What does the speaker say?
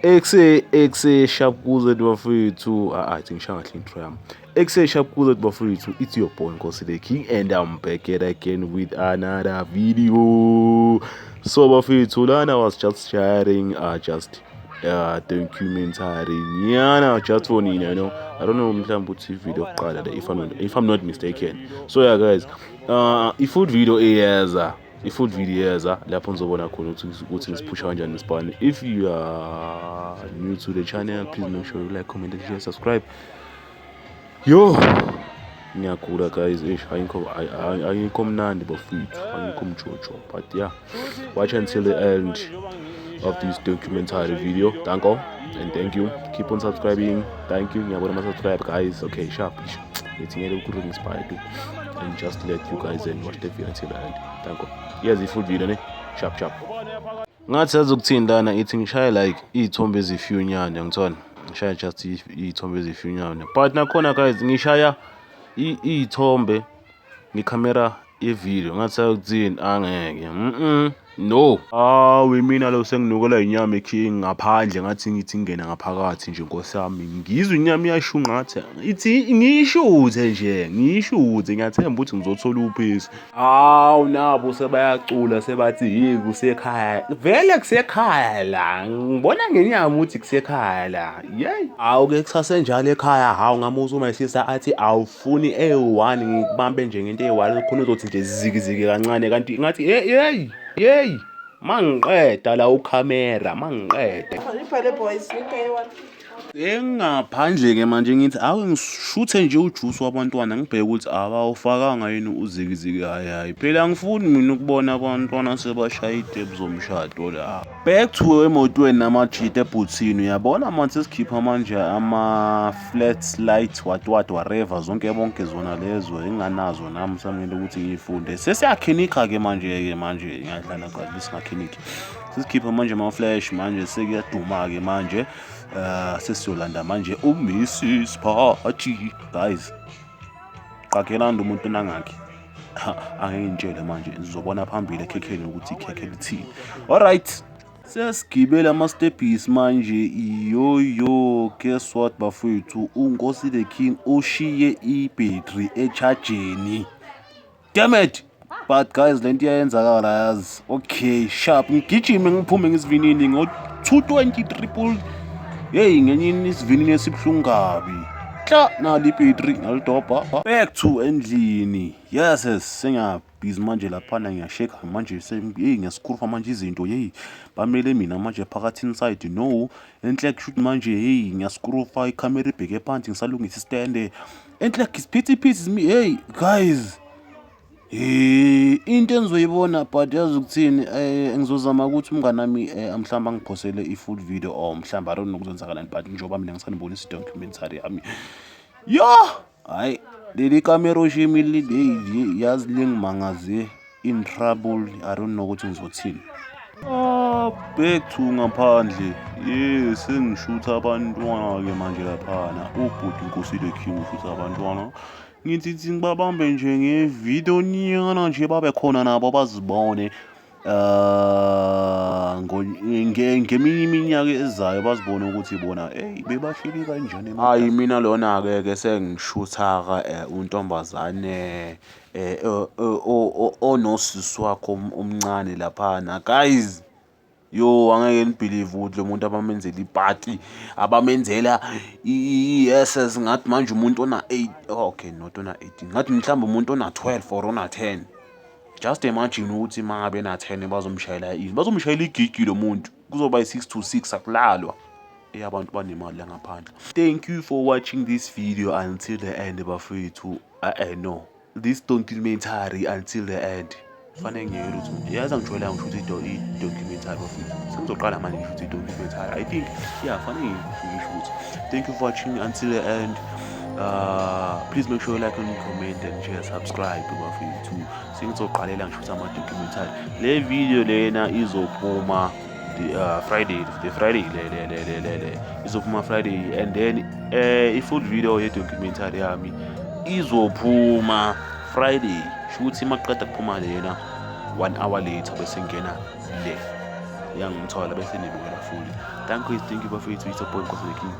Ekse ekse sharp kuze bafethu. Ah, ah, ngishaya kahle intro yami. Ekse sharp kuze bafethu. It's your boy Nkosi the King and I'm back yet again with another video. So bafethu, lana I was just sharing just documentary nyana just for nina. I don't know mhlawumbe ukuthi video yokuqala le, if I'm not mistaken. So yeah guys, i-full video iyeza. I-full video iyeza lapho nizobona khona ukuthi ngisiphusha kanjani isipani. If you are new to the channel, please make sure you like, comment and share, subscribe. Yo, ngiyagula guys, eish, ayikho mnandi bafethu, ayikho mjojo, but yeah, watch until the end of this documentary video. Danko and thank you. Keep on subscribing. Thank you. Ngiyabona ama-subscribe guys. Okay, sharp. Ngithi ngeke ukuringa isipayiti and just let you guys and watch the video until the end. Danko. Here's the full video ne. Sharp sharp. Ngathi yazi lana ithi ngishaye like iy'thombe ezifew-nyana, ngithola ngishaya just iy'thombe ezifew-nyana, but nakhona guys ngishaya iy'thombe ngekhamera ye-video. Ngathi akuthini, angeke, no. Hawu, mina lo senginukela inyama ekhiye ngaphandle. Ngathi ngithi ngingena ngaphakathi nje, nkosi yami, ngizwe inyama iyashunqa. Ngathi ithi ngiyishuthe nje, ngiyishuthe, ngiyathemba ukuthi ngizothola uphisi. Hawu, nabo sebayacula, sebathi yi kusekhaya vele, kusekhaya la. Ngibona ngenyama ukuthi kusekhaya la. Yeyi, hawu-ke kusasenjalo ekhaya. Hawu, ngamuzwa uma esisa athi awufuni eyi-one, ngikubambe nje ngento eyi-one khona uzothi nje zikiziki kancane, kanti ngathi hey hey hey, mangiqeda la ukhamera, mangiqeda. Ibhale boys, into eyi-one. Engaphandle-ke manje ngithi ake ngishuthe nje ujusi wabantwana, ngibheke ukuthi abawufakanga yini uzikiziki. Hhayi hhayi phela, angifuni mina ukubona abantwana sebashaya iy'tepu zomshado la. Back to emotweni namajita ebhuthini. Uyabona manje sesikhipha manje ama-flat light, what what, whatever, zonke bonke zona lezo enginganazo nami, samele ukuthi ngiyifunde. Sesiyakhinikha-ke manje-ke manje ngiyadlala kabi, singakhinikhi. Sesikhipha manje ama-flash, manje sekuyaduma-ke manje. Sesiyolanda manje uMrs Party guys. Qaphelani umuntu nangakhi, angeke ngitshele manje, nizobona phambili ekhekheni ukuthi ikhekhe lithini. Alright, sesigibele ama-steppies manje. Yo yo, guess what bafowethu, uNkosi the King ushiye ibhetri echajeni. Damn it! But guys, lento iyayenzakala yazi. Okay, sharp, ngigijime ngiphume ngesivinini ngo-220 triple. Yeyi, ngenye isivinini esibuhlungu kabi. Kla nali ibhetri, ngalidobha. Back to endlini. Yes, sengiyabhizi manje laphana, ngiyasheka manje, hey, ngiyasikurufa manje izinto. Yeyi, bamele mina manje phakathi inside. No, enhle kushuthi manje, hey, ngiyasikurufa, ikhamera ibheke phansi, ngisalungisa istende. Enhle isiphithiphithi. Hey guys, into engizoyibona, but yazi ukuthini, ngizozama ukuthi umngane wami mhlawumbe angiphosele i-full video or mhlawumbe, I don't know kuzenzakalani, but njengoba mina ngisanibonisa i-documentary yami. Yo, hayi, leli kamero shimi hey, yazi lingimangaze in trouble. I don't know ukuthi ngizothini. Ah, back to ngaphandle. Ye, sengishutha abantwana-ke manje laphana. Ubhuti Nkosi the King ushutha abantwana. Ngithi thi ngibabambe nje ngevidiyo nyana nje, babe khona nabo bazibone ngeminye iminyaka ezayo, bazibone ukuthi bona eyi bebahleli kanjani. Hayi, mina lona-ke ke sengishutha-ke untombazane onosisi wakhe omncane laphana guys. Yo, angeke nibelieve ukuthi lo muntu abamenzela ipati, abamenzela i-yes, ngathi manje umuntu ona-8, okay, not ona-18, ngathi mhlawumbe umuntu ona-12 or ona-10. Just imagine ukuthi uma ngabe ena-10 bazomshayela ini? Bazomshayela igigi lo muntu. Kuzoba i-6 to 6, akulalwa. Abantu banemali la ngaphandle. Thank you for watching this video until the end bafethu. No, this documentary until the end. Fanele ngiyeke ukuthi yazi angijwayelanga ngisho ukuthi i-documentary bafethu. Sengizoqala manje ngisho ukuthi i-documentary, I think, yeah, fanele ngisho ukuthi thank you for watching until the end. Please make sure you like and comment and share, subscribe bafethu. Sengizoqalela ngisho ukuthi ama-documentary. Le video lena izophuma the Friday, the Friday le izophuma Friday, and then i-full video ye-documentary yami izophuma Friday. Sho ukuthi maqeda kuphuma lena, one hour later bese ngena le. Yangithola bese nibukela full. Thank you, thank you bafethu. It's your boy Nkosi the King.